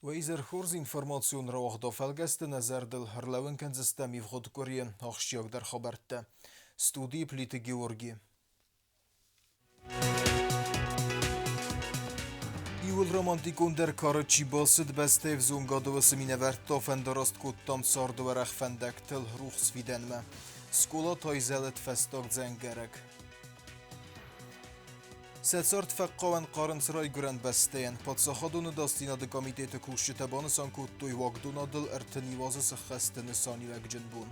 Уӕ изӕр хорз информацион рауагъдо фӕлгӕсты нӕ зӕрдыл ӕрлӕууын кӕндзыстӕм ивгъуыд къуырийы ахсджиагдӕр хабӕрттӕ. Студийы Плиты Георги. Иууыл романтикондӕр кары чи бацыд, бӕстӕйы взонгады уыцы минӕвӕрттӕ фӕндараст кодтам царды уӕрӕх фӕндӕгтыл рухс фидӕнмӕ. Скъола тайзӕлыд фӕстаг дзӕнгӕрӕг. Сӕ цард фӕхъхъауӕн хъарынц райгуырӕн бӕстӕйӕн. Паддзахадон ӕдасдзинады комитеты кусджытӕ банысан кодтой уагдонадыл 31 азы сыххӕсты нысаниуӕгджын бон.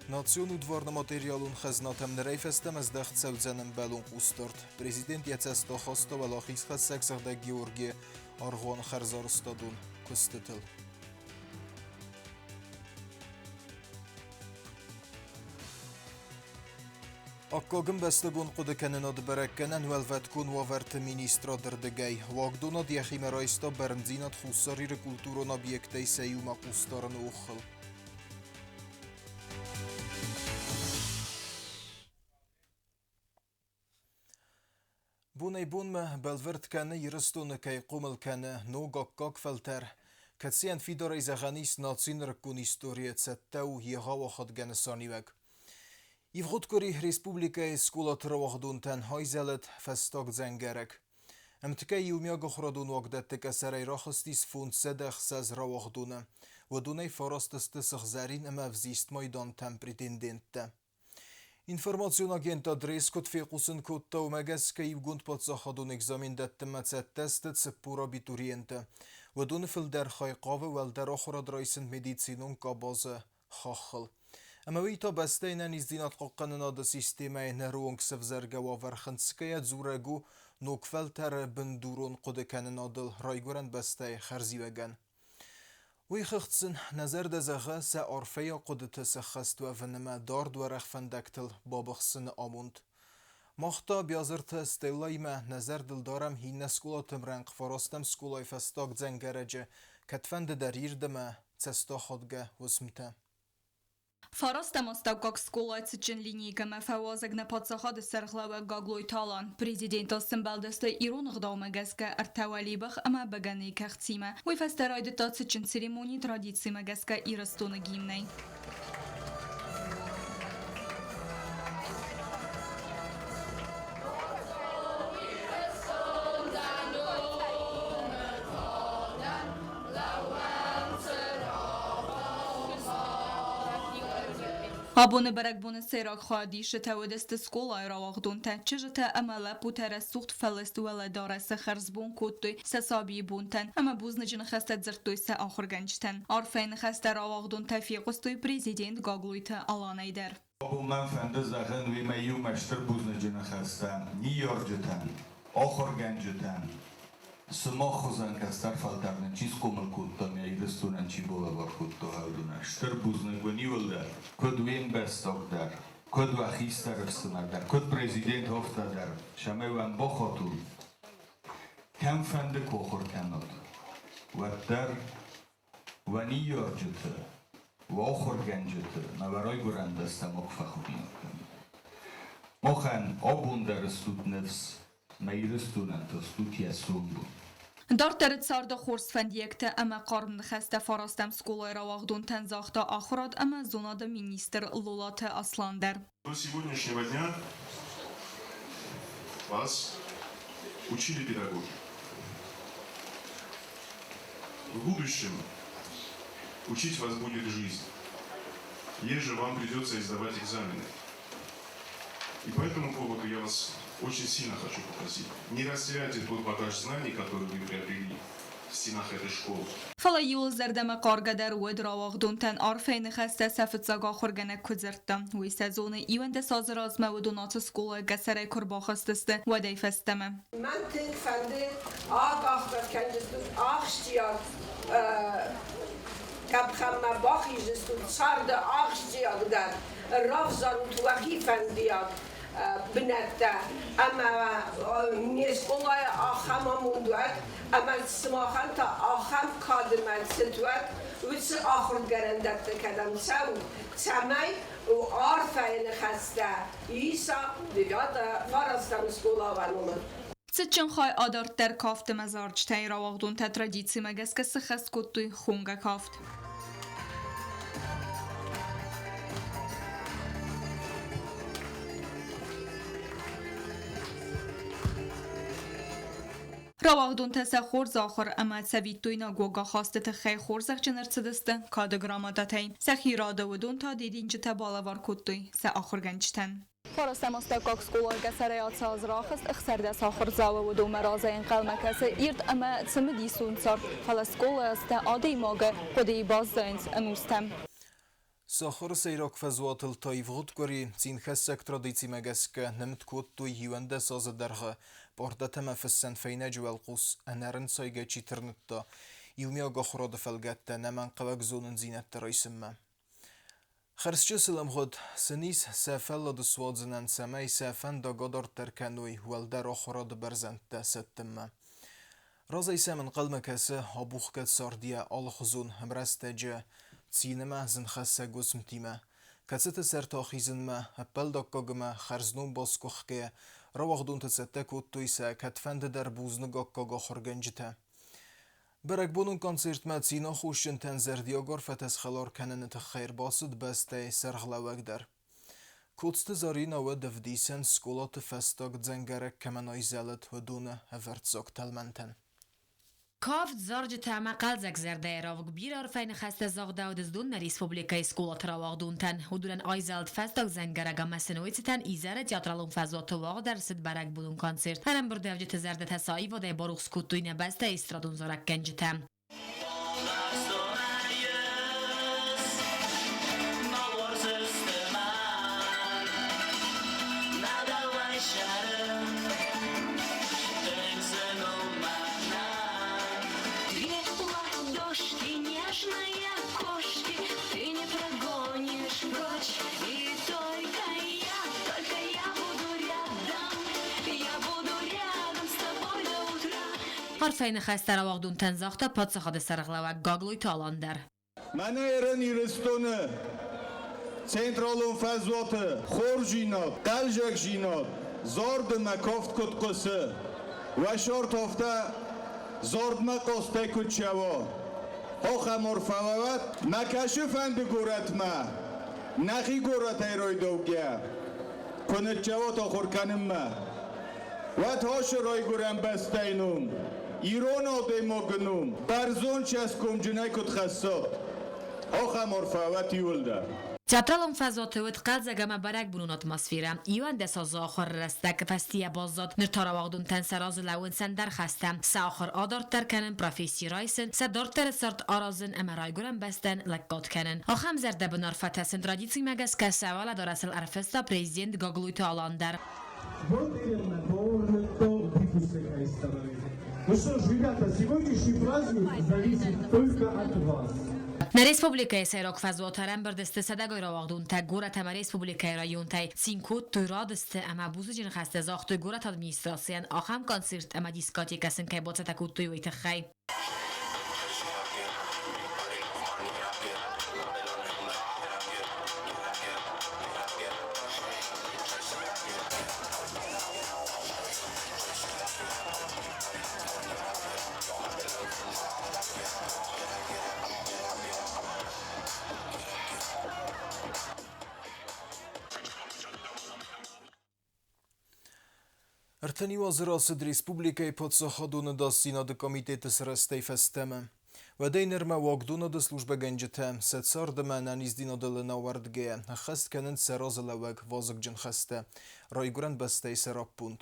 Национ удварны материалон хӕзнатӕм нырӕй фӕстӕмӕ здӕхт цӕудзӕн ӕмбӕлон хъусдард. Президент йӕ цӕст ахаста уӕлахизхӕссӕг Сыгъдӕг Георгийы аргъуаны хӕрзарӕзтадон куыстытыл. Аккаг ӕмбӕстагон хъуыдыкӕнынад бӕрӕггӕнӕн уӕлвӕткон уавӕрты министрады рдыгӕй уагдонад йӕхимӕ райста бӕрндзинад Хуссар Иры культурон объекттӕй сӕ иумӕ хъусдарыны оххыл. Бонӕй-бонмӕ бӕлвырд кӕны Ирыстоны кӕй хъомыл кӕны ног аккаг фӕлтӕр, кӕцыйӕн фидарӕй зӕгъӕн ис нацийы нырыккон историйӕ цӕттӕ у егъау ахадгӕ нысаниуӕг. Ивгъуыд къуыри республикӕйы скъолаты рауагъдонтӕн айзӕлыд фӕстаг дзӕнгӕрӕг. Ӕмткӕй иумиагахуырадон уагдӕтты къӕсӕрӕй рахызтис 506 рауагъдоны. Уыдонӕй фараст сты сыгъзӕрин ӕмӕ ӕвзист майдантӕм претенденттӕ. Информацион агентад РЕС куыд фехъусын кодта, уымӕ гӕсгӕ иугонд паддзахадон экзамен дӕттынмӕ цӕттӕ сты 40 абитуриенты. Уыдоны фылдӕр хай хъавы уӕлдӕр ахуырад райсын медицинон къабазы хаххыл. Ӕмӕ уый та бӕстӕйы ӕнӕниздзинад хъахъхъӕнынады системӕйы ныры онг сӕвзӕргӕ уавӕр хынцгӕйӕ дзурӕг у ног фӕлтӕры бындурон хъуыдыкӕнынадыл райгуырӕн бӕстӕйы хӕрзиуӕгӕн. Уый хыгъд сын нӕ зӕрдӕ зӕгъы сӕ арфӕйаг хъуыдыты сӕххӕст уӕвынмӕ дард уӕрӕх фӕндӕгтыл бабыхсыны амонд. Мах та Биазырты Стеллаимӕ нӕ зӕрдыл дарӕм иннӕ скъолаты мрӕнхъ фарастӕм скъолайы фӕстаг дзӕнгӕрӕджы кӕдфӕнды дӕр ирд ӕмӕ цӕстахадгӕ уысмтӕ. Фарастӕм астӕуккаг скъолайы цытджын линейкӕмӕ фӕуазӕг нӕ паддзахады сӕргълӕууӕг Гаглойты Алан. Президентыл сӕмбӕлдысты ирон ӕгъдаумӕ гӕсгӕ ӕртӕ уӕлибӕх ӕмӕ бӕгӕныйы кӕхцимӕ. Уый фӕстӕ райдыдта цытджын церемони традицимӕ гӕсгӕ Ирыстоны гимнӕй. Абоны бӕрӕгбоны сӕйраг хайадисджытӕ уыдысты скъолайы рауагъдонтӕ, чызджытӕ ӕмӕ лӕппутӕ рӕсугъд фӕлыст уӕлӕдарӕсы хӕрзбон кодтой сӕ сабийы бонтӕн ӕмӕ бузныджы ныхӕстӕ дзырдтой сӕ ахуыргӕнджытӕн. Арфӕйы ныхӕстӕ рауагъдонтӕ фехъуыстой президент Гаглойты Аланӕй дӕр. Абон мӕн фӕнды зӕгъын уемӕ иумӕ стыр бузныджы ныхӕстӕ ныййарджытӕн, ахуыргӕнджытӕн, сымах хуызӕн кӕстӕр фӕлтӕр нын чи схъомыл кодта нӕ Ирыстонӕн чи балӕвар кодта уыдонӕн. Стыр бузныг уын иуылдӕр, куыд уе мбӕстаг дӕр, куыд уӕ хистӕр ӕфсымӕр дӕр, куыд президент афтӕ дӕр, цӕмӕй уӕм бахатут, кӕмфӕнды куы ахуыр кӕнат, уӕддӕр Уӕ ныййарджыты, уӕ ахуыргӕнджыты мӕ уӕ райгуырӕн бӕстӕ мах фӕхудинаг кӕнут. Махӕн абон дӕр стут ныфс, мӕ Ирыстонӕн та стут йӕ сомбон. Дарддӕры царды хорз фӕндиӕгтӕ ӕмӕ хъарм ныхӕстӕ фарастӕм скъолайы рауагъдонтӕн загъта ахуырад ӕмӕ зонады министр Лолаты Аслан дӕр. До сегодняшнего дня вас учили педагоги. В будущем учить вас будет жизнь. Ей же вам придется издавать экзамены. И по этому поводу я вас очень сильно хочу попросить, не растеряйте тот багаж знаний, который вы приобрели в стенах этой школы. Фӕлӕ иуыл зӕрдӕмӕ хъаргӕдӕр уыд рауагъдонтӕн арфӕйы ныхӕстӕ сӕ фыццаг ахуыргӕнӕг куы дзырдта. Уый сӕ зоны, 11 азы размӕ уыдон ацы скъолайы къӕсӕрӕй куы рбахызтысты, уӕдӕй фӕстӕмӕ. Мӕн тынг фӕнды акъахдзӕф кӕндзыстут ахсджиаг къӕпхӕнмӕ бахиздзыстут царды ахсджиагдӕр равзарут уӕхи фӕндиаг бынӕттӕ ӕмӕ не скъолайы ахӕм амонд уӕд, ӕмӕ сымахӕн та ахӕм кады мӕлцыд уӕд, уыцы ахуыргӕнӕндӕтты кӕдӕм цӕут, цӕмӕй арфӕйы ныхӕстӕ. азтӕ иса девятая фарӕстӕм скъола номыр. Цытджын хай адарддӕр кафты ӕмӕ зарджытӕй рауагъдонтӕ традицимӕ гӕсгӕ сыххӕст кодтой хонгӕ кафт. Рауагъдонтӕ сӕ хорз ахуыр ӕмӕ цӕвиттойнаг уагахасты тыххӕй хорзӕхджын ӕрцыдысты кады грамотатӕй. Сӕхи рады уыдон та дидинджытӕ балӕвар кодтой сӕ ахуыргӕнджытӕн. Фарастӕм астӕуккаг скъолайы къӕсӕрӕй ацы аз рахызт 16 ахуырдзауы. Уыдонмӕ разӕй ӕнхъӕлмӕ кӕсы ирд ӕмӕ цымыдисон цард, фӕлӕ скъолайы азтӕ адӕймагы хъуыдыйы баззайынц ӕнустӕм. Сахары сӕйраг фӕзуатыл та ивгъуыд къуыри цинхӕссӕг традицимӕ гӕсгӕ нымд кодтой 11 азы дӕргъы пъартӕтӕ ӕмӕ фыссӕн фӕйнӕджы уӕлхъус ӕнӕрынцайгӕ чи тырныдта, иумиаг ахуырады фӕлгӕтты ӕнӕмӕнгхъӕуӕг зонындзинӕдтӕ райсынмӕ. Хӕрзчысыл ӕмгъуыд сын ис сӕ фӕллад суадзынӕн, цӕмӕй сӕ фӕндаг адарддӕр кӕной уӕлдӕр ахуырады бӕрзӕндтӕ сӕттынмӕ. Разӕй сӕм ӕнхъӕлмӕ кӕсы абухгӕ цард йӕ алыхуызон ӕмрӕстӕджы цинимӕ, зынхӕссӕг уысмтимӕ, кӕцыты сӕрты ахизынмӕ, ӕппӕлдаккаг ӕмӕ хӕрзном басгуыхгӕйӕ, рауагъдонты цӕттӕ кодтой сӕ кӕдфӕндыдӕр бузныгаккаг ахуыргӕнджытӕ. Бӕрӕгбонон концертмӕ цинаххосджынтӕн зӕрдиаг арфӕтӕ схӕлар кӕныны тыххӕй ӕрбацыд бӕстӕйы сӕргълӕууӕг дӕр. Коцты Заринӕ уӕд ӕвдисӕн скъолаты фӕстаг дзӕнгӕрӕг кӕмӕн айзӕлыд, уыдоны ӕвӕрццаг тӕлмӕнтӕн. Кафт, зарджытӕ ӕмӕ хъӕлдзӕг зӕрдӕйы равг бирӕ арфӕйы ныхӕстӕ загъдӕуыд Знон нӕ республикӕйы скъолаты рауагъдонтӕн. Уыдонӕн айзӕлд фӕстаг дзӕнгӕрӕг ӕмӕ сын уый цытӕн изӕры театралон фӕзуаты уагъд ӕрцыд бӕрӕгбонон концерт. Ӕрӕмбырдуӕвджыты зӕрдӕтӕ сӕ аивадӕй барухс кодтой нӕ бӕстӕйы эстрадон зарӕггӕнджытӕ. Две ладошки нежные кошки ты не прогонишь прочь. И только я буду рядом, я буду рядом с тобой до утра. Арфӕйы ныхӕстӕ рауагъдонтӕн загъта паддзахады сӕргълӕууӕг Гаглойты Алан дӕр. Мӕнӕ Ирын Ирыстоны централон фӕзуаты хорздзинад, хъӕлдзӕгдзинад, зарды мӕ кафт куыд хъуысы, уӕ сӕрт афтӕ зардмӕ хъазтӕй куыд цӕуа, ахӕм арфӕ уӕд. Мӕ кӕсы фӕнды горӕтмӕ, нӕхи горӕтӕй райдаугӕ, куы ныццӕуат ахуыр кӕнынмӕ, уӕд ацы райгуырӕн бӕстӕйы ном, ирон адӕймагы ном бӕрзонд цӕсгомджынӕй куыд хӕссат, ахӕм арфӕ уӕд иуылдӕр. Театралон фӕзуаты уыд хъӕлдзӕг ӕмӕ бӕрӕгбонон атмосферӕ. 11 азы ахуыры рӕстӕг фӕстийӕ баззад, ныр та рауагъдонтӕн сӕ разы лӕууынц ӕндӕр хӕстӕ: сӕ ахуыр адарддӕр кӕнын, професси райсын, сӕ дарддӕры цард аразын ӕмӕ райгуырӕн бӕстӕн лӕггад кӕнын. Ахӕм зӕрдӕбын арфӕтӕ сын традицимӕ гӕсгӕ сӕ уӕлӕдарӕсыл ӕрфыста президент Гаглойты Алан дӕр. Вот именно положено выпуск становится. Ну что ж, ребята, сегодняшний праздник зависит только от вас. Нӕ республикӕйы сӕйраг фӕзуаты ӕрӕмбырд сты сӕдӕгай рауагъдонтӕ горӕт ӕмӕ республикӕйы районтӕй. Цин кодтой, радысты ӕмӕ бузныджы ныхӕстӕ загътой горӕты администрацийӕн ахӕм концерт ӕмӕ дискотекӕ сын кӕй бацӕттӕ кодтой, уый тыххӕй. 31 азы рацыд республикӕйы паддзахадон ӕдасдзинады комитеты сырӕзтӕй фӕстӕмӕ. Уӕдӕй нырмӕ уагдонады службӕгӕнджытӕ сӕ цард ӕмӕ ӕнӕниздзинадыл ӕнауӕрдгӕйӕ ӕххӕст кӕнынц сӕ разылӕууӕг вазыгджын хӕстӕ Райгуырӕн бӕстӕйы сӕраппонд.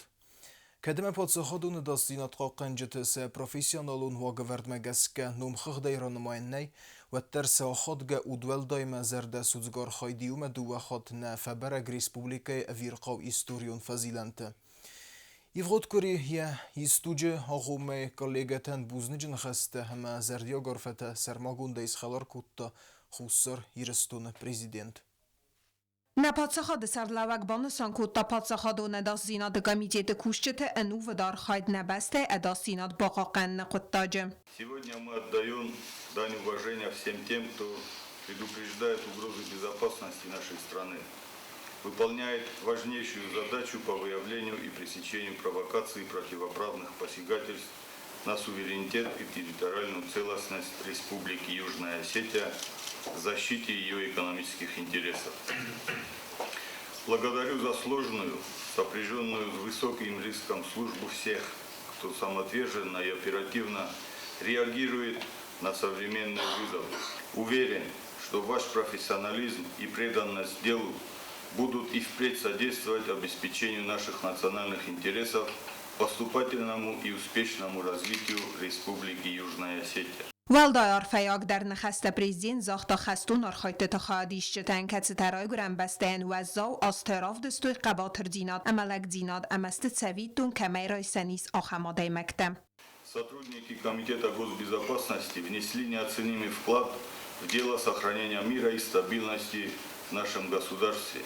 Кӕд ӕмӕ паддзахадон ӕдасдзинад хъахъхъӕнджыты сӕ профессионалон уагӕвӕрдмӕ гӕсгӕ номхыгъдӕй ранымайӕн нӕй, уӕддӕр сӕ ахадгӕ удуӕлдаймӕ зӕрдӕсудзгӕ архайд иумӕ дыууӕ хатт нӕ фӕбӕрӕг республикӕйы ӕвирхъау историон фӕзилӕнты. Ивгъуыд къуыри йӕ исдуджы агъоммӕ коллегӕтӕн бузныджы ныхӕстӕ ӕмӕ зӕрдиаг арфӕтӕ сӕрмагондӕй схӕлар кодта Хуссар Ирыстоны президент. Нӕ паддзахады сӕргълӕууӕг банысан кодта паддзахадон ӕдасдзинады комитеты кусджыты ӕнувыд архайд нӕ бӕстӕйы ӕдасдзинад бахъахъхъӕныны хъуыддаджы. Сегодня мы отдаем дань уважения всем тем, кто предупреждает угрозы безопасности нашей страны. выполняет важнейшую задачу по выявлению и пресечению провокаций и противоправных посягательств на суверенитет и территориальную целостность Республики Южная Осетия, защите ее экономических интересов. Благодарю за сложную, сопряженную с высоким риском службу всех, кто самоотверженно и оперативно реагирует на современные вызовы. Уверен, что ваш профессионализм и преданность делу будут и впредь содействовать обеспечению наших национальных интересов, поступательному и успешному развитию Республики Южная Осетия. Уӕлдай арфӕйагдӕр ныхӕстӕ президент загъта хӕстон архайдтыты хайадисджытӕн, кӕцытӕ Райгуырӕн бӕстӕйӕн уӕззау азтӕ равдыстой хъӕбатырдзинад ӕмӕ лӕгдзинад ӕмӕ сты цӕвиттон кӕмӕй райсӕн ис, ахӕм адӕймӕгтӕ. Сотрудники Комитета госбезопасности внесли неоценимый вклад в дело сохранения мира и стабильности в нашем государстве.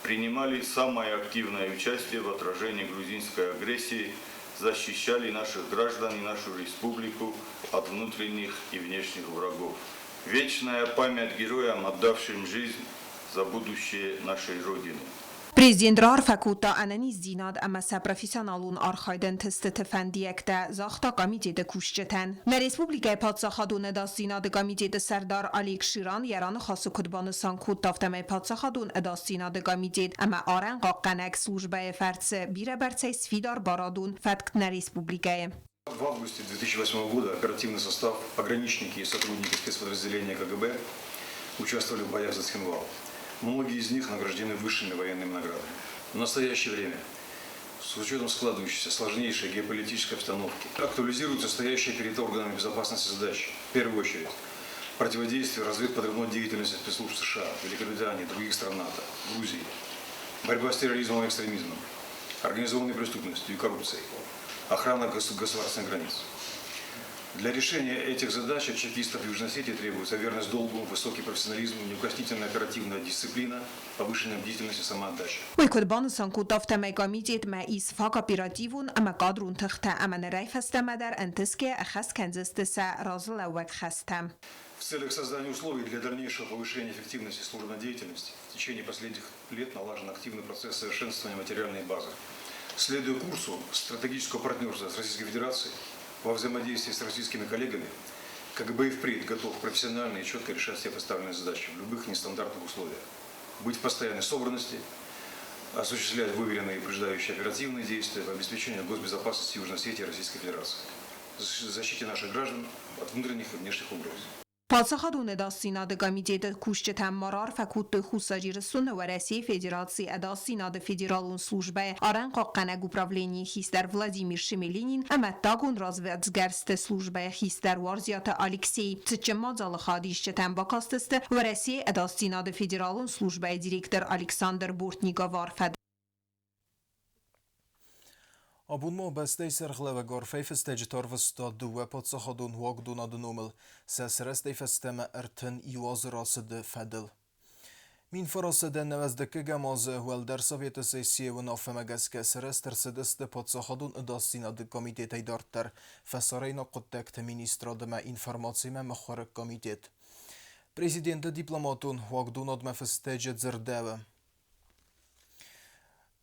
Принимали самое активное участие в отражении грузинской агрессии, защищали наших граждан и нашу республику от внутренних и внешних врагов. Вечная память героям, отдавшим жизнь за будущее нашей Родины. Президент раарфӕ кодта ӕнӕниздзинад ӕмӕ сӕ профессионалон архайды ӕнтыстыты фӕндиӕгтӕ, загъта комитеты кусджытӕн. Нӕ республикӕйы Паддзахадон ӕдасдзинады комитеты сӕрдар Олег Ширан йӕ раныхасы куыд банысан кодта, афтӕмӕй Паддзахадон ӕдасдзинады комитет ӕмӕ арӕнхъахъхъӕнӕг службӕйы фӕрцы бирӕбӕрцӕй сфидар барадон фӕтк нӕ республикӕйы. В августе 2008 года оперативный состав, пограничники и сотрудники спецподразделения КГБ участвовали в боях за Цхинвал. Многие из них награждены высшими военными наградами. В настоящее время, с учетом складывающейся сложнейшей геополитической обстановки, актуализируются стоящие перед органами безопасности задачи. В первую очередь, противодействие разведподрывной деятельности спецслужб США, Великобритании, других стран НАТО, Грузии, борьба с терроризмом и экстремизмом, организованной преступностью и коррупцией, охрана государственных границ. Для решения этих задач от чекистов Южной Осетии требуется верность долгу, высокий профессионализм, неукоснительная оперативная дисциплина, повышенная бдительность и самоотдача. Уый куыд банысан кодта, афтӕмӕй комитетмӕ ис фаг оперативон ӕмӕ кадрон тыхтӕ ӕмӕ нырӕй фӕстӕмӕ дӕр ӕнтысгӕ ӕххӕст кӕндзысты сӕ разылӕууӕг хӕстӕ. В целях создания условий для дальнейшего повышения эффективности служебной деятельности в течение последних лет налажен активный процесс совершенствования материальной базы. Следуя курсу стратегического партнерства с Российской Федерацией, во взаимодействии с российскими коллегами, КГБ и впредь готов профессионально и четко решать все поставленные задачи в любых нестандартных условиях. Быть в постоянной собранности, осуществлять выверенные и упреждающие оперативные действия по обеспечению госбезопасности Южной Осетии и Российской Федерации, защите наших граждан от внутренних и внешних угроз. Паддзахадон ӕдасдзинады комитеты кусджытӕ ма раарфӕ кодтой Хуссар Ирыстоны Уӕрӕсейы Федерацийы ӕдасдзинады федералон службӕйы арӕнхъахъхъӕнӕг управленийы хистӕр Владимир Шемелинин ӕмӕ ӕддагон развӕдсгӕрсты службӕйы хистӕр Уарзиаты Алексей. Цытджын мадзалы хайадисджытӕм бакастысты Уӕрӕсейы ӕдасдзинады федералон службӕйы директор Александр Бортниковы арфӕ. Абон ма бӕстӕйы сӕргълӕууӕг арфӕйы фыстӕджытӕ арвыста дыууӕ паддзахадон уагдонады номыл сӕ сырӕзтӕй фӕстӕмӕ 31 азы рацыды фӕдыл. 1990 азы Уӕлдӕр Советы сессийы уынаффӕмӕ гӕсгӕ сырӕзт ӕрцыдысты Паддзахадон ӕдасдзинады комитетӕй дарддӕр Фӕсарӕйнаг хъуыддӕгты министрадимӕ информацимӕ мыхуыры комитет. Президенты дипломатон уагдонадмӕ фыстӕджы дзырдӕуы.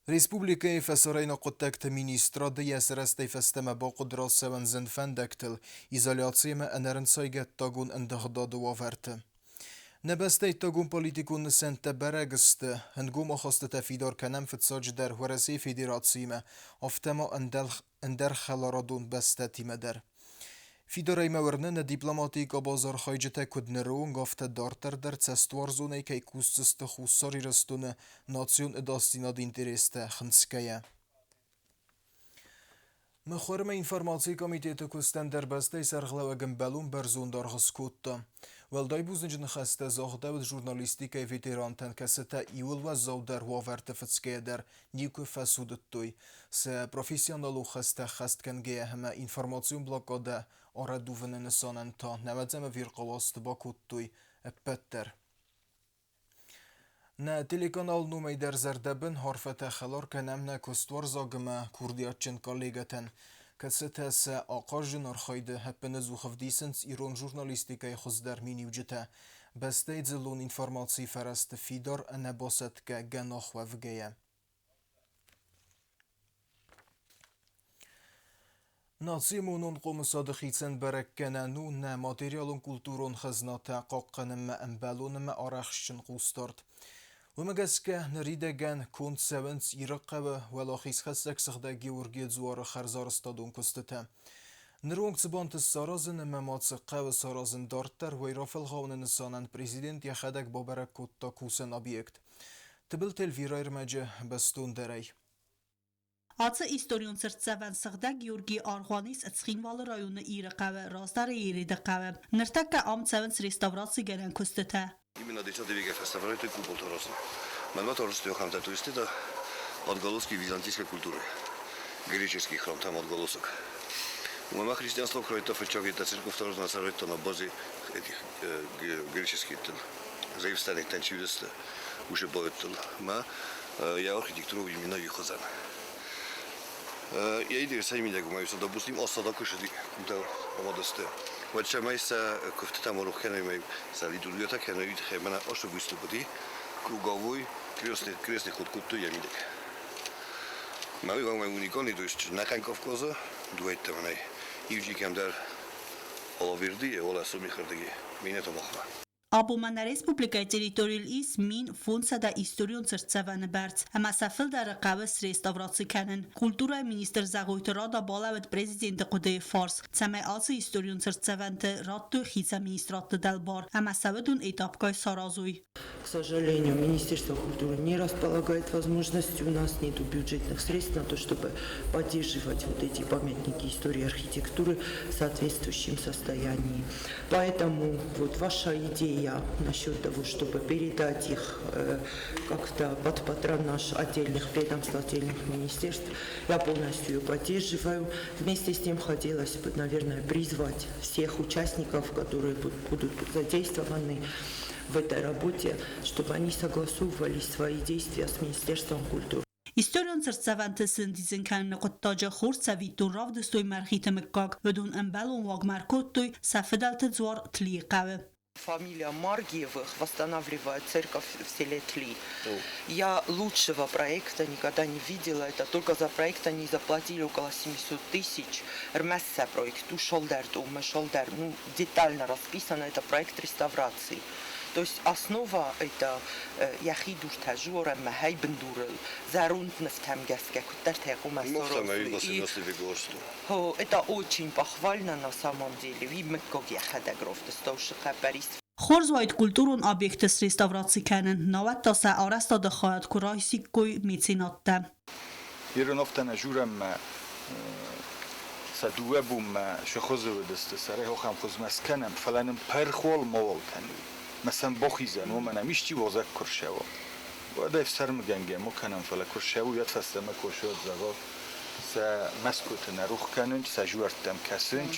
Республикӕйы фӕсарӕйнаг хъуыддӕгты министрады йӕ сырӕзтӕй фӕстӕмӕ бахъуыд рацӕуӕн зын фӕндӕгтыл изоляциимӕ ӕнӕрынцайгӕ ӕддагон ӕндыгъдады уавӕрты. Нӕ бӕстӕйы ӕддагон политикон нысӕнттӕ бӕрӕг сты, ӕнгом ахастытӕ фидар кӕнӕм фыццаджыдӕр Уӕрӕсейы Федерациимӕ, афтӕ ма ӕндӕр хӕларадон бӕстӕтимӕ дӕр. Фидарӕй мӕ уырны, нӕ дипломатийы къабазы архайджытӕ куыд ныры онг, афтӕ дарддӕр дӕр цӕстуарзонӕй кӕй кусдзысты Хуссар Ирыстоны национ ӕдасдзинады интерестӕ хынцгӕйӕ. Мыхуырмӕ информацийы комитеты куыстӕн дӕр бӕстӕйы сӕргълӕууӕг ӕмбӕлон бӕрзонд аргъ скодта. Уӕлдай бузныджы ныхӕстӕ загъдӕуыд журналистикӕйы ветерантӕн, кӕцытӕ иууыл уӕззаудӕр уавӕрты фыцгӕйӕ дӕр никуы фӕцудыдтой. Сӕ профессионалон хӕстӕ ӕххӕст кӕнгӕйӕ ӕмӕ информацион блокадӕ арӕдувыны нысанӕн та нӕуӕдзӕм ӕвирхъау азты бакодтой ӕппӕт дӕр. Нӕ телеканал номӕй дӕр зӕрдӕбын арфӕтӕ хӕлар кӕнӕм нӕ куыстуарзаг ӕмӕ курдиатджын коллегӕтӕн, кӕцытӕ сӕ ахъазджын архайды ӕппынӕдзух ӕвдисынц ирон журналистикӕйы хуыздӕр миниуджытӕ. бӕстӕйы дзыллон информацийы фӕрӕзты фидар ӕнӕбасӕтгӕ гӕнах уӕвгӕйӕ. Нацийы монон хъомысады хицӕн бӕрӕггӕнӕн у нӕ материалон-культурон хӕзнатӕ хъахъхъӕнынмӕ ӕмбӕлон ӕмӕ арӕхстджын хъусдард. Уымӕ гӕсгӕ ныридӕгӕн конд цӕуынц Ирыхъӕуы уӕлахизхӕссӕг Сыгъдӕг Георгийы дзуары хӕрзарӕзтадон куыстытӕ. Ныронг цы бантыст саразын ӕмӕ ма цы хъӕуы саразын дарддӕр, уый рафӕлгъауыны нысанӕн президент йӕхӕдӕг бабӕрӕг кодта кусӕн объект. Тыбылты Эльвирӕ ӕрмӕджы бӕстондӕрӕй. Ацы историон цыртдзӕвӕн Сыгъдӕг Георгийы аргъуан ис Цхинвалы районы Ирыхъӕуы, раздӕры Ереды хъӕуы. Ныртӕккӕ ам цӕуынц реставрацигӕнӕн куыстытӕ. Именно 10 веке реставрируют купол Тороса. Мӕнмӕ Торосты ахӕмтӕ туристы отголоски византийской культуры. Греческий храм там отголосок. Уымӕ христианство кроется фыццаг церковь Торос насаройта на базе этих греческих заивстанных чудес уже боеттыл. Ма я архитектуру именно юхазан. Ja idea mindegy, допустим, осадок куда омадасты. Вот шамайса кофтета морохена са литургията кена ютхемена ошо выступати круговой крестный ход кутту я мидек. Ма ви вам уникальный, то есть на Кавказа, дуэт там ивджикам дар олавирди, ола сумихардиги, минето мохма. Абон нӕ республикӕйы территорийыл ис 1500 историон цыртдзӕвӕны бӕрц, ӕмӕ сӕ фылдӕры хъӕуы среставраци кӕнын. Культурӕйы министр Зӕгъойты Рада балӕууыд президенты хъуыдыйы фарс, цӕмӕй ацы историон цыртдзӕвӕнты радтой хицӕн министрадты дӕлбар ӕмӕ сӕ уыдон этапгай саразой. К сожалению, Министерство культуры не располагает возможностью, у нас нет бюджетных средств на то, чтобы поддерживать вот эти памятники истории архитектуры в соответствующем состоянии. Поэтому вот ваша идея насчет того, чтобы передать их как-то под патронаж отдельных ведомств, отдельных министерств, я полностью ее поддерживаю. Вместе с тем хотелось бы, наверное, призвать всех участников, которые будут задействованы в этой работе, чтобы они согласовывали свои действия с Министерством культуры. Историон цыртдзӕвӕнты сӕндидзын кӕныны хъуыддаджы хорз цӕвиттон равдыстой Мӕргъиты мыггаг. Уыдон ӕмбӕлон уагмӕ ӕркодтой сӕ фыдӕлты дзуар Тлийы хъӕуы. Фамилия Маргиевых восстанавливает церковь в селе Тли. Я лучшего проекта никогда не видела. Это только за проект они заплатили около 700 тысяч. Рмессе проект ушел дер, ну, детально расписано, это проект реставрации. То есть основа это يخي دورتا جورا ما هاي بندورل زارونت نفتهم جاسكا كترت Это очень похвально на самом деле. Ви мыкког яхадагрофт Парис. Хорз уаид культурон объектты среставраци кӕнын, науӕд та сӕ арӕзтады хайад куы райсиккой меценаттӕ. Ирон офтӕнӕ журӕммӕ сӕ дыууӕ бонмӕ сыхуызы уыдысты, сӕрӕй ахӕм хуызмӕ скӕнӕм, фӕлӕ нын пырхуал мауал кӕной. Мӕ сӕм бахизӕн, уымӕн ӕм исчи уазӕг куы рцӕуа. Уӕд ӕфсӕрмыгӕнгӕ ма кӕнӕм, фӕлӕ куы рцӕуа, уӕд фӕстӕмӕ куы суӕд зӕгъа, сӕ мӕскуыты нӕ рух кӕнынц, сӕ жуӕрттӕм кӕсынц.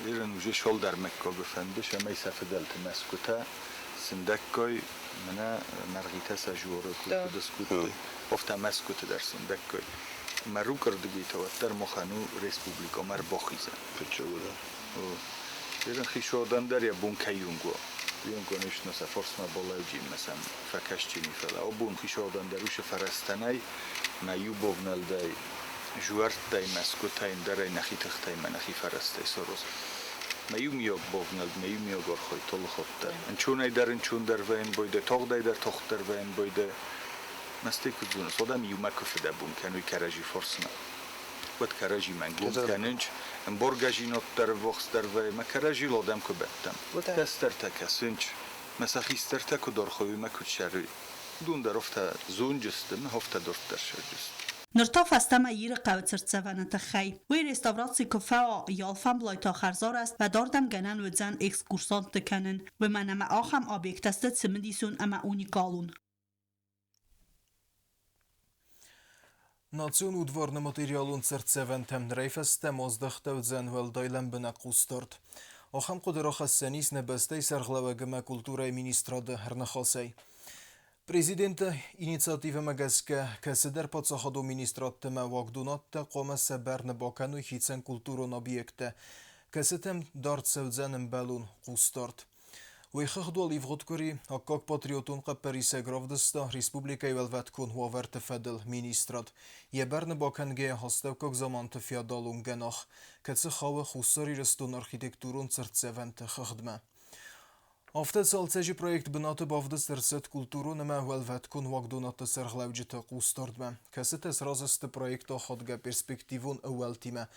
Ирын уже шолдӕр мыггагы фӕнды, цӕмӕй сӕ фыдӕлты мӕскуытӕ сындӕггай мӕнӕ Мӕргъитӕ сӕ жуоры куыд скодтой, афтӕ мӕскуыты дӕр сындӕггай. Мӕ рукъырдыгӕй та уӕддӕр махӕн у республикӕмӕ ӕрбахизӕн. Ирын хицауадӕн дӕр йӕ бон кӕй уынгуа. Уый конечно, сӕ фарсмӕ балӕуджимӕ сӕм фӕкӕсджыни, фӕлӕ абон хицауадӕн дӕр уыцы фӕрӕзтӕ нӕй, мӕ иу бавнӕлдӕй жуӕрттӕй, мӕскуытӕй, ӕндӕрӕй нӕхи тыхтӕй мӕ нӕхи фӕрӕзтӕй саразын. Мӕ иумиаг бавнӕлд, мӕ иумиаг архайд алыхатт дӕр. Ӕнцонӕй дӕр ӕнцондӕр вӕййын бойдӕ, тагъдӕй дӕр тагъддӕр вӕййын бойдӕ. Мӕстӕй куыд зоныс, адӕм иумӕ куы фыдӕбон кӕной кӕрӕдзи фарсмӕ, уӕд кӕрӕдзи мӕнгом кӕнынц, ӕмбаргӕзинад дӕр ӕввахсдӕр вӕййы, мӕ кӕрӕдзийыл адӕм куы бӕттӕм, уӕд кӕстӕртӕ кӕсынц, мӕ сӕ хистӕртӕ куыд архайой мӕ куыд сӕрой, уыдон дӕр афтӕ зонджысты мӕ афтӕ дарддӕр сӕрджысты. Ныр та фӕстӕмӕ Ирыхъӕуы цыртдзӕвӕны тыххӕй. Уый реставраци куы фӕуа, йӕ алфӕмблай та хӕрзарӕзт ӕмӕ дардӕм гӕнӕн уыдзӕн экскурсантты кӕнын, уымӕн ӕмӕ ахӕм объекттӕ сты цымыдисон ӕмӕ уникалон. Национ удварны материалон цыртдзӕвӕнтӕм нырӕй фӕстӕмӕ аздӕхтӕуыдзӕн уӕлдай лӕмбынӕг хъусдард. Ахӕм хъуыды рахӕссӕн ис нӕ бӕстӕйы сӕргълӕууӕг ӕмӕ культурӕйы министрады ӕрныхасӕй. Президенты инициативӕмӕ гӕсгӕ кӕцыдӕр паддзахадон министрадтӕ ӕмӕ уагдонадтӕ хъуамӕ сӕ бӕрны бакӕной хицӕн культурон объекттӕ, кӕцытӕм дард цӕудзӕн ӕмбӕлон хъусдард. Уый хыгъд уал ивгъуыд къуыри аккаг патриотон хъӕппӕрисӕг равдыста республикӕйы уӕлвӕткон уавӕрты фӕдыл министрад. Йӕ бӕрны бакӕнгӕйӕ астӕуккаг заманты феодалон гӕнах, кӕцы хауы Хуссар Ирыстоны архитектурон цыртдзӕвӕнты хыгъдмӕ. Афтӕ цалцӕджы проект бынаты бавдыст ӕрцыд культурон ӕмӕ уӕлвӕткон уагдонадты сӕргълӕуджыты хъусдардмӕ, кӕцытӕ сразы сты проекты ахадгӕ перспективон ӕууӕлтимӕ,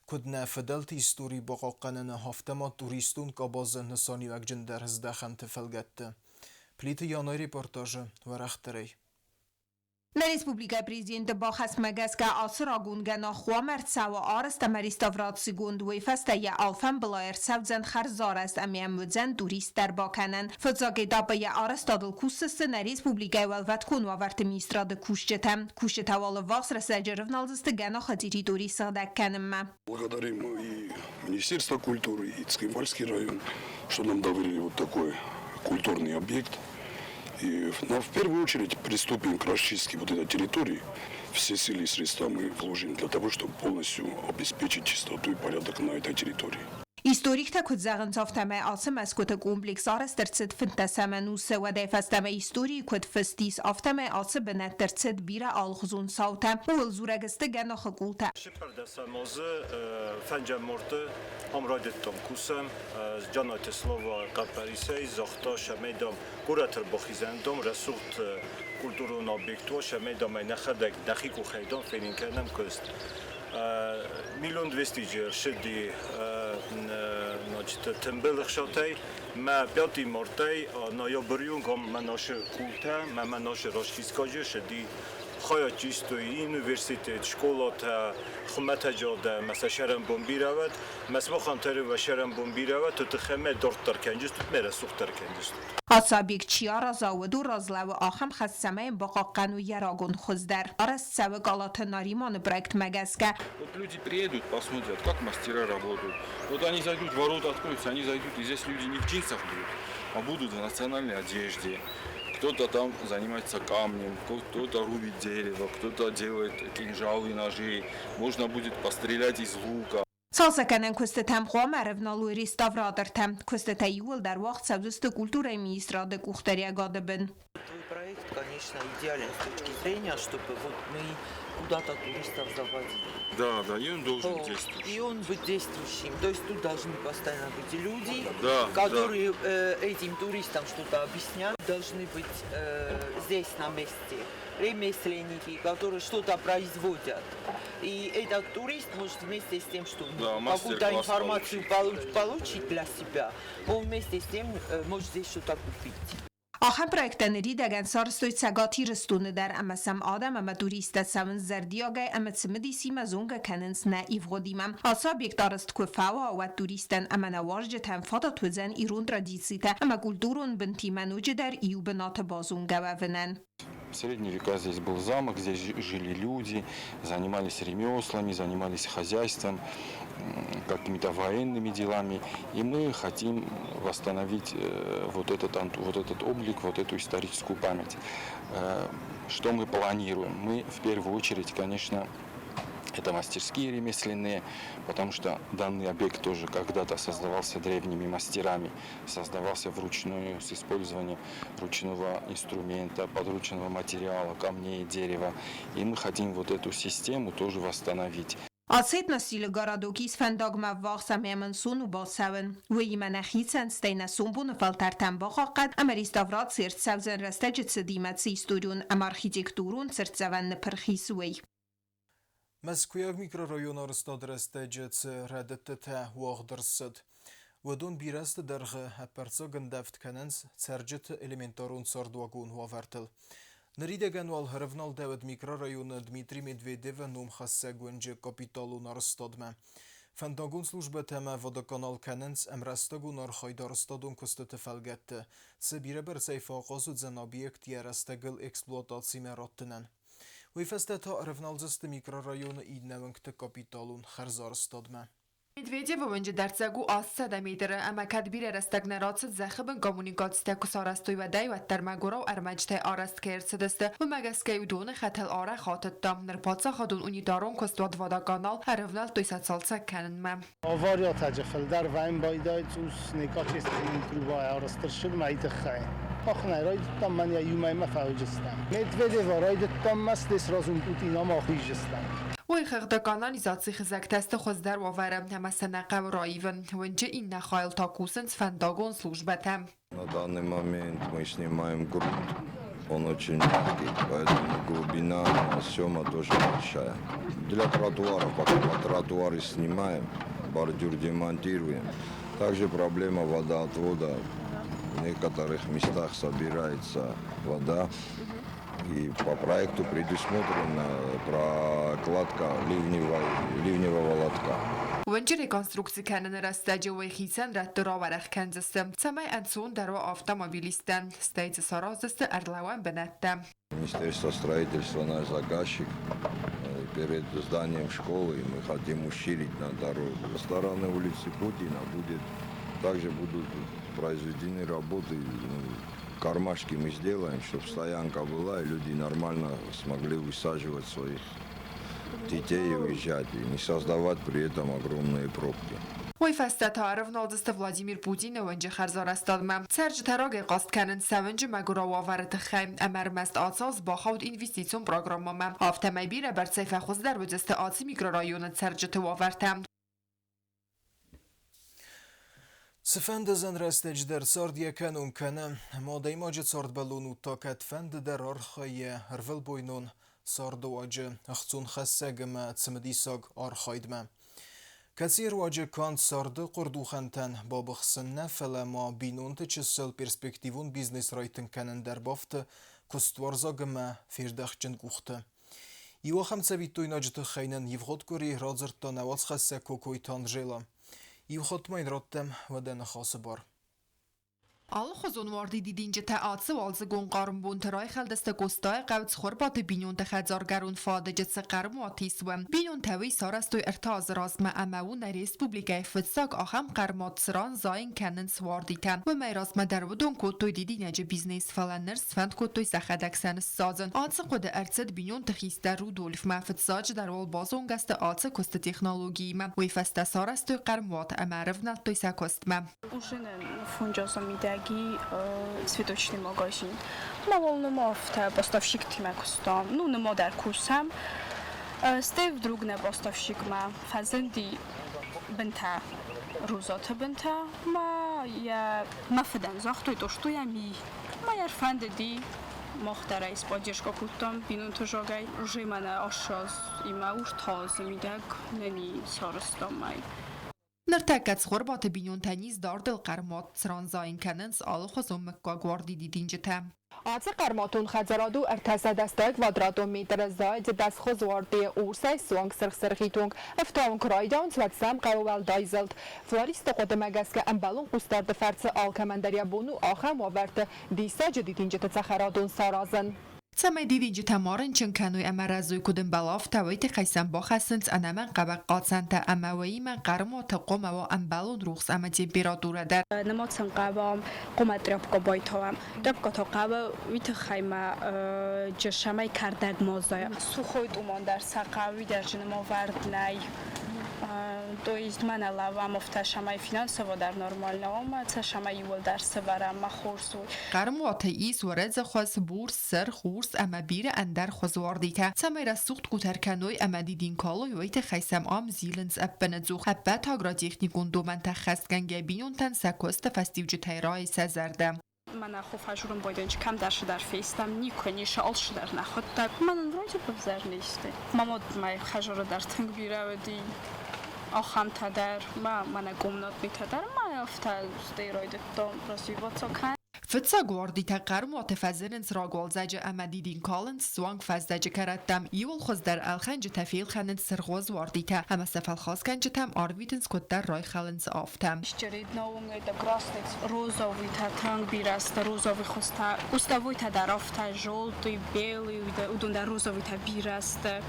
куыд нӕ фыдӕлты истори бахъахъхъӕныны, афтӕ ма туристон къабазы нысаниуӕгджындӕр здӕхӕнты фӕлгӕтты. Плиты Янайы репортажы уӕрӕхдӕрӕй. Нӕ республикӕйы президенты бахӕсмӕ гӕсгӕ ацы рагон гӕнах хъуамӕ ӕрцӕуа арӕзт ӕмӕ реставрацигонд, уый фӕстӕ йӕ алфӕмбылай ӕрцӕудзӕн хӕрзарӕзт ӕмӕ йӕм уыдзӕн туристтӕ ӕрбакӕнӕн. Фыццаг этапы йӕ арӕзтадыл кусдзысты нӕ республикӕйы уӕлвӕткон уавӕрты министрады кусджытӕ. Кусджытӕ уал ӕввахс рӕстӕджы рывналдзысты гӕнахы территори сыгъдӕг кӕнынмӕ. Благодарим и Министерство культуры, и Цхинвальский район, что нам доверили вот такой культурный объект. И, но в первую очередь приступим к расчистке вот этой территории. Все силы и средства мы вложим для того, чтобы полностью обеспечить чистоту и порядок на этой территории. Историктӕ куыд зӕгъынц, афтӕмӕй ацы мӕсгуыты комплекс арӕзт ӕрцыд 15 ӕнусы. Уӕдӕй фӕстӕмӕ историйы куыд фыст ис, афтӕмӕй ацы бынӕтты ӕрцыд бирӕ алыхуызон цаутӕ. Ууыл дзурӕг сты гӕнахы къултӕ. Сыппӕрдӕсӕм азы фӕнджӕм марты ам райдыдтам кусӕм. Джанайты Слава хъӕппӕрисӕй загъта, цӕмӕй, дам, горӕты ӕрбахизӕны, дам, рӕсугъд культурон объект уа, цӕмӕй, дам, ӕй нӕхӕдӕг нӕхи къухӕй, дам, фенын кӕнӕм куыст. Миллион двестиджы ӕрцыди, значит, тымбыл ӕхсатӕй. Мӕ пятый мартӕй ноябры онг ам мӕ нашы къултӕ, мӕ нашы расчисткаджы ссыди хайад истой университет, скъолатӕ, хуымӕтӕджы адӕм, ӕмӕ сӕ сӕрӕнбон бирӕ уӕд. Мӕ сымахӕн тӕры уӕ сӕрӕнбон бирӕ уӕд, тыххӕй мӕ дарддӕр кӕнджыстут, мӕ рӕсугъддӕр кӕнджыстут. Ацы объект чи араза, уыдон разлӕууы ахӕм хӕс, цӕмӕй бахъахъхъӕной йӕ рагон хуыз дӕр. Арӕзт цӕуы Галаты Нариманы проектмӕ гӕсгӕ. Вот люди приедут, посмотрят, как мастера работают. Вот они зайдут, ворота откроются, они зайдут, и здесь люди не в джинсах будут, а будут в национальной одежде. Кто-то там занимается камнем, кто-то рубит дерево, кто-то делает кинжалы, ножи. Можно будет пострелять из лука. Цалцӕггӕнӕн куыстытӕм хъуамӕ ӕрӕвналой реставратортӕ. Куыстытӕ иууылдӕр уагъд цӕудзысты культурӕйы министрады къухдариӕгады бын. Твой проект, конечно, идеален с точки зрения, чтобы вот мы куда-то туристов заводили. Да, и он должен быть действующим. И он быть действующим. То есть тут должны постоянно быть люди, которые этим туристам что-то объяснят, должны быть здесь на месте ремесленники, которые что-то производят. И этот турист может вместе с тем, что какую-то информацию получить для себя, он вместе с тем может здесь что-то купить. Ахӕм проекттӕ ныридӕгӕн сарӕзтой Цӕгат Ирыстоны дӕр ӕмӕ сӕм адӕм ӕмӕ туристтӕ цӕуынц зӕрдиагӕй ӕмӕ цымыдисимӕ зонгӕ кӕнынц нӕ ивгъуыдимӕ. Ацы объект арӕзт куы фӕуа, уӕд туристтӕн ӕмӕ нӕ уазджытӕн фадат уыдзӕн ирон традицитӕ ӕмӕ культурон бынтимӕ ноджыдӕр иу бынаты базонгӕ уӕвынӕн. В средние века здесь был замок, здесь жили люди, занимались ремеслами, занимались хозяйством, какими-то военными делами. И мы хотим восстановить вот этот облик, вот эту историческую память. Что мы планируем? Мы в первую очередь, конечно, это мастерские ремесленные, потому что данный объект тоже когда-то создавался древними мастерами, создавался вручную с использованием ручного инструмента, подручного материала, камней, дерева. И мы хотим вот эту систему тоже восстановить. Ацы этносстилы городок ис фӕндагмӕ ввахс ӕмӕ йӕм ӕнцон у бацӕуӕн. Уыимӕ нӕхицӕн, стӕй нӕ сомбоны фӕлтӕртӕн бахъахъхъӕд ӕмӕ реставраци ӕрцӕудзӕн рӕстӕджы цыдимӕ цы историон ӕмӕ архитектурон цыртдзӕвӕн ныпырх ис, уый. Мӕскуыйаг микрорайоны арӕзтады рӕстӕджы цы рӕдыдтытӕ уагъд ӕрцыд, уыдон бирӕ азты дӕргъы ӕппӕрццаг ӕндӕвд кӕнынц цӕрджыты элементарон цардуагон уавӕртыл. Ныридӕгӕн уал ӕрӕвналдӕуыд микрорайоны Дмитрий Медведевы номхӕссӕг уынджы капиталон арӕзтадмӕ. Фӕндагон службӕтӕ ӕмӕ водоканал кӕнынц ӕмрӕстӕгон архайд арӕзтадон куыстыты фӕлгӕтты, цы бирӕбӕрцӕй фӕахъаз уыдзӕн объект йӕ рӕстӕгыл эксплуатацимӕ раттынӕн. Уый фӕстӕ та ӕрӕвналдзысты микрорайоны иннӕ уынгты капиталон хӕрзарӕзтадмӕ. Медведевы уынджы дӕрддзӕг у 800 метры ӕмӕ кӕд бирӕ рӕстӕг нӕ рацыд зӕххы бын коммуникацитӕ куы сарӕзтой уӕдӕй, уӕддӕр мӕгуырау ӕрмӕджытӕй арӕзт кӕй ӕрцыдысты, уымӕ гӕсгӕ-иу доны хӕтӕл арӕх атыдта. Ныр паддзахадон унитарон куыстуат «Водоканал» ӕрӕвнӕлдтой сӕ цалцӕг кӕнынмӕ. Авариатаджы фылдӕр вӕййын байдайы цъус некачественный труба арӕзт ӕрцыд мӕй тыххӕй. Мах нӕ райдыдтам, мӕн йӕ иумӕймӕ фӕуыдзыстӕм. Медведева райдыдтам мӕ здесь сразу Путинамӕ ахиздзыстӕм. Уый хыгъды канализацийы хызӕгтӕ сты хуыздӕр уавӕры ӕмӕ сӕ нӕ хъӕуы раивын. Уынджы иннӕ хайыл та кусынц фӕндагон службӕтӕ. На данный момент мы снимаем грунт, он очень мягкий, поэтому глубина съема тоже большая. Для тротуаров пока по тротуары снимаем, бордюр демонтируем. Также проблема водоотвода. В некоторых местах собирается вода. И по проекту предусмотрена прокладка ливневой, ливневого лотка. Уынджы реконструкци кӕныны рӕстӕджы уый хицӕн рӕтты рауӕрӕх кӕндзысты, цӕмӕй ӕнцондӕр уа автомобилисттӕн, стӕй дзы сараздзысты ӕрлӕууӕн бынӕттӕ. Министерство строительства наш заказчик. Перед зданием школы мы хотим усилить на дорогу. Со стороны улицы Путина будет, также будут произведены работы, ну, кармашки мы сделаем, чтобы стоянка была, и люди нормально смогли высаживать своих детей и уезжать, и не создавать при этом огромные пробки. Уый фӕстӕ та ӕрӕвналдзысты Владимир Путины уынджы хӕрзарӕзтадмӕ. Цӕрджытӕ рагӕй хъаст кӕнынц сӕ уынджы мӕгуырау уавӕры тыххӕй, ӕмӕ ӕрмӕст ацы аз бахауд инвестицион программӕмӕ. Афтӕмӕй бирӕбӕрцӕй фӕхуыздӕр уыдзысты ацы микрорайоны цӕрджыты уавӕртӕ. Цыфӕнды зын рӕстӕджы дӕр цард йӕ кӕнон кӕны, ӕмӕ адӕймаджы цардбӕллон уд та кӕдфӕнды дӕр архайы ӕрвылбойнон цардыуаджы ӕхцонхӕссӕг ӕмӕ цымыдисаг архайдмӕ. Кӕцыйы руаджы канд царды хъуырдухӕнтӕн бабыхсын нӕ, фӕлӕ ма бинонты чысыл перспективон бизнес райтынг кӕнын дӕр бафты куыстуарзаг ӕмӕ фездӕхджын къухты. Иу ахӕм цӕвиттойнаджы тыххӕй нын ивгъуыд къуыри радзырдта нӕ уацхӕссӕг Кокойты Анжела. Иу хатт ма йын раттӕм уӕдӕ ныхасы бар. Алыхуызон уарди дидинджытӕ ацы уалдзыгон хъарм бонты райхӕлдысты Къостайы хъӕу Цхуырбаты бинонты хӕдзаргӕрон фадыджы цы хъӕрмуат ис, уым. Бинонтӕ уый сарӕзтой ӕртӕ азы размӕ ӕмӕ у нӕ республикӕйы фыццаг ахӕм хъӕрмуат, цыран зайын кӕнынц уардитӕ. Уымӕй размӕ дӕр уыдон кодтой дидинӕджы бизнес, фӕлӕ ныр сфӕнд кодтой сӕхӕдӕг сӕ ныссадзын. Ацы хъуыды ӕрцыд бинонты хистӕр Рудольфмӕ. Фыццаджыдӕр уал базонгӕ сты ацы куысты технологиимӕ. Уый фӕстӕ сарӕзтой хъӕрмуат ӕмӕ ӕрывнӕлдтой сӕ куыстмӕ. Уже фунджазы мидӕги цветочный магазин. Ма уал нымӕ афтӕ поставщиктимӕ куыстам. Ну, нымӕ дӕр кусӕм. Стӕй вдруг нӕ поставщикмӕ фӕзынди бынтӕ, розаты бынтӕ. Ма йӕ мӕ фыдӕн загътой, то что я ми. Ма йӕ ӕрфӕндыди, мах дӕр ӕй споддержка кодтам бинонты зӕгъгӕй. Уже мӕнӕ ӕссӕдз имӕ уртазы мидӕг нӕ сарӕзтам мӕй. Ныртӕккӕ Цхуырбаты бинонтӕн ис дардыл хъӕрмуат, цыран зайын кӕнынц алыхуызон мыггаг уарди дидинджытӕ. Ацы хъӕрмуатон хӕдзарад у 380 квадратон метры, зайы дӕсхуыз уардийы урсӕй суанг сырх-сырхид онг. Ӕфтауын куы райдайынц, уӕд сӕм хъӕуы уӕлдай зылд. Флористты хъуыдымӕ гӕсгӕ ӕмбӕлон хъусдарды фӕрцы алкӕмӕн дӕр йӕ бон у ахӕм уавӕрты диссаджы дидинджыты цӕхӕрадон саразын. Цӕмӕй дидинджытӕ ма рынчын кӕной ӕмӕ рӕзой куыд ӕмбӕлы, афтӕ уый тыххӕй сӕм бахӕссынц ӕнӕмӕнгхъӕуӕг хъацӕнтӕ ӕмӕ уыимӕ хъӕрмуаты хъуамӕ уа ӕмбӕлон рухс ӕмӕ температурӕ дӕр. Нымӕцын хъавӕм, хъуамӕ тряпка байтауӕм. Тряпка та хъӕуы уый тыххӕй ма джысӕмӕй кӕрдӕг ма зайа. Сухой туман дӕр сӕ хъӕуы дӕр зынымӕвӕрд нӕй. То есть мӕнӕ лӕвӕм афтӕ сӕмӕй финансово дӕр нормально ӕмӕ цӕ сӕмӕй иууылдӕр сӕвӕрӕм мӕ хорз у. Хъӕрмуаты ис уӕрӕдзӕхуыз, бур, сырх, урс ӕмӕ бирӕ ӕндӕр хуыз уардитӕ. Цӕмӕй рӕсугъд къутӕр кӕной ӕмӕ дидин калой, уый тыххӕй сӕм ам зилынц ӕппынӕдзух. Ӕппӕт агротехникон домӕнтӕ ххӕстгӕнгӕ бинонтӕн сӕ куысты фӕстиуджытӕй райы сӕ зӕрдӕ. Мӕнӕ хуфӕжурын бойдӕнчы кӕмдӕр фестӕм, никуы ницы, алцыдӕр нӕ хуыдта. Мӕнӕн вроде бы ӕвзӕр не сты. Мӕ мад мӕ хӕдзары дӕр тынг бирӕ уыди, ахӕмтӕ дӕр, мӕ мӕнӕ комнатныйтӕ дӕр ма афтӕ стӕй райдыдтон развиваться кӕнын. Фыццаг уардитӕ хъӕрмуаты фӕзынынц рагуалдзӕджы ӕмӕ дидин калынц суанг фӕздӕджы кӕрӕттӕм. Иуыл хуыздӕр ӕлхӕнджытӕ фелхӕнынц цыргъуыз уардитӕ ӕмӕ сӕ фӕлхасгӕнджытӕм арвитынц куыддӕр райхӕлынц, афтӕ. Чередновый это красный, розовый та тынг бирӕ сты розовый хуызтӕ. Кустовой та дӕр афтӕ желтый, белый, уыдон дӕр розовый та бирӕ сты.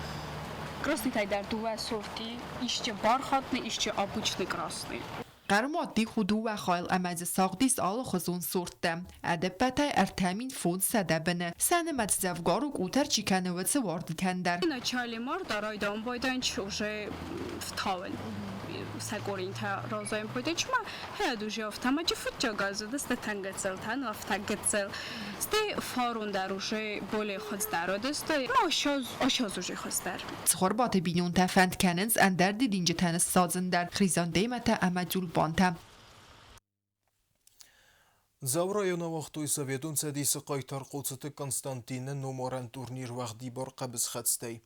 Красный тай дӕр дыууӕ сорти, исчи бархатный, исчи обычный красный. Хъӕрмуат дих у дыууӕ хайыл ӕмӕ дзы сагъд ис алыхуызон сорттӕ. Ӕдӕппӕтӕй 3500 быны. Сӕ нымӕц дзӕвгар у, къутӕр чи кӕны, уыцы уардитӕн дӕр. В начале марта райдайын байдайынц уже фтауын сӕ кореньтӕ разайын байдайынц ма хӕд уже афтӕ ма фыццаг азы дысты тӕнггыццылтӕн афтӕ гыццыл стӕй фарон дӕр уже более хуыздӕр уыдысты ма ошоз уже хуыздӕр. Цхуырбаты бинонтӕ фӕнд кӕнынц ӕндӕр дидинджытӕ ныссадзын дӕр, хризантемӕтӕ ӕмӕ тюльпантӕ. Дзауы районы ауагътой Советон Цӕдисы хъайтар Хъоцыты Константины номарӕн турнир уӕгъдибар хъӕбысхӕцтӕй.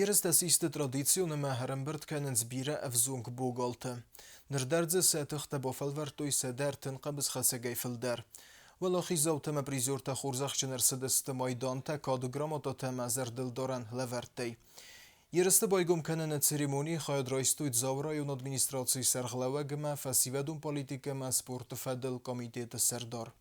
Ерыстӕ систы традицион ӕмӕ ӕрӕмбырд кӕнынц бирӕ ӕвзонг богалтӕ. Ныр дӕр дзы сӕ тыхтӕ бафӕлвӕрдтой 130 хъӕбысхӕцӕгӕй фылдӕр. Уӕлахиздзаутӕ ӕмӕ призертӕ хорзӕхджын ӕрцыдысты майдантӕ, кады грамотатӕ ӕмӕ зӕрдылдарӕн лӕвӕрттӕй. Ерысты байгом кӕныны церемонийы хайад райстой Дзауы районы администрацийы сӕргълӕууӕг ӕмӕ фӕсивӕдон политикӕ ӕмӕ спорты фӕдыл комитеты сӕрдар.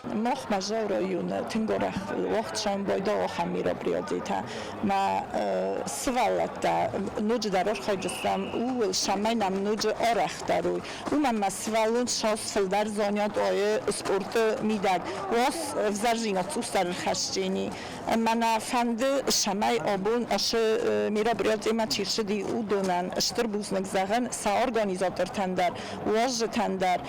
Махмӕ Дзауы районы тынг арӕх уагъд сӕмбӕлд ахӕм мероприятитӕ. Мӕ сывӕллӕттӕ ноджыдӕр архайдзыстӕм ууыл, цӕмӕй нӕм ноджы арӕхдӕр уой. Уымӕн мӕ сывӕллон цас фылдӕр зонӕд уайы спорты мидӕг, уас ӕвзӕрдзинад цъусдӕр ӕрхӕсдзӕни. Ӕмӕ нӕ фӕнды, цӕмӕй абон ацы мероприятимӕ чи рцыди, уыдонӕн стыр бузныг зӕгъын сӕ организатортӕн дӕр, уазджытӕн дӕр.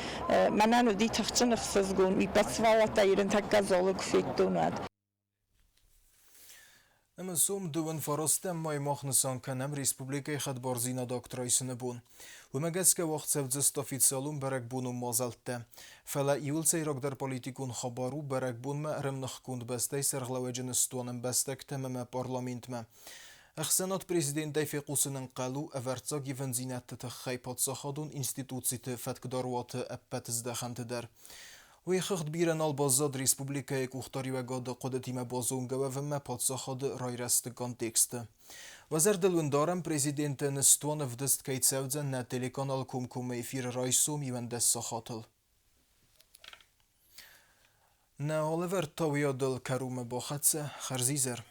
Мӕнӕн уыди тыхджын ӕхсызгон, уый ӕппӕт сывӕллӕттӕ ирын тӕккӕ залы куы федтон, уӕд. Ӕмӕ сом дыууын фарастӕм май мах нысан кӕнӕм республикӕйы хӕдбардзинады акт райсыны бон. Уымӕ гӕсгӕ уагъд цӕудзысты официалон бӕрӕгбонон мадзӕлттӕ. Фӕлӕ иуыл сӕйрагдӕр политикон хабар у бӕрӕгбонмӕ ӕрӕмныхгонд бӕстӕйы сӕргълӕууӕджы ныстуан ӕмбӕстӕгтӕм ӕмӕ парламентмӕ. Ӕхсӕнад президентӕй фехъусын ӕнхъӕл у ӕвӕрццаг ивындзинӕдты тыххӕй паддзахадон институциты фӕткдаруаты ӕппӕт здӕхӕнты дӕр. Уый хыгъд бирӕ нал баззад республикӕйы къухдариуӕгады хъуыдытимӕ базонгӕ уӕвынмӕ паддзахады райрӕзты контексты. Уӕ зӕрдыл уын дарӕм, президенты ныстуан ӕвдыст кӕй цӕудзӕн нӕ телеканал комкоммӕ эфиры райсом 11 сахатыл. Нӕ алӕвӕрд та уыйадыл кӕронмӕ бахӕццӕ. Хӕрзизӕр!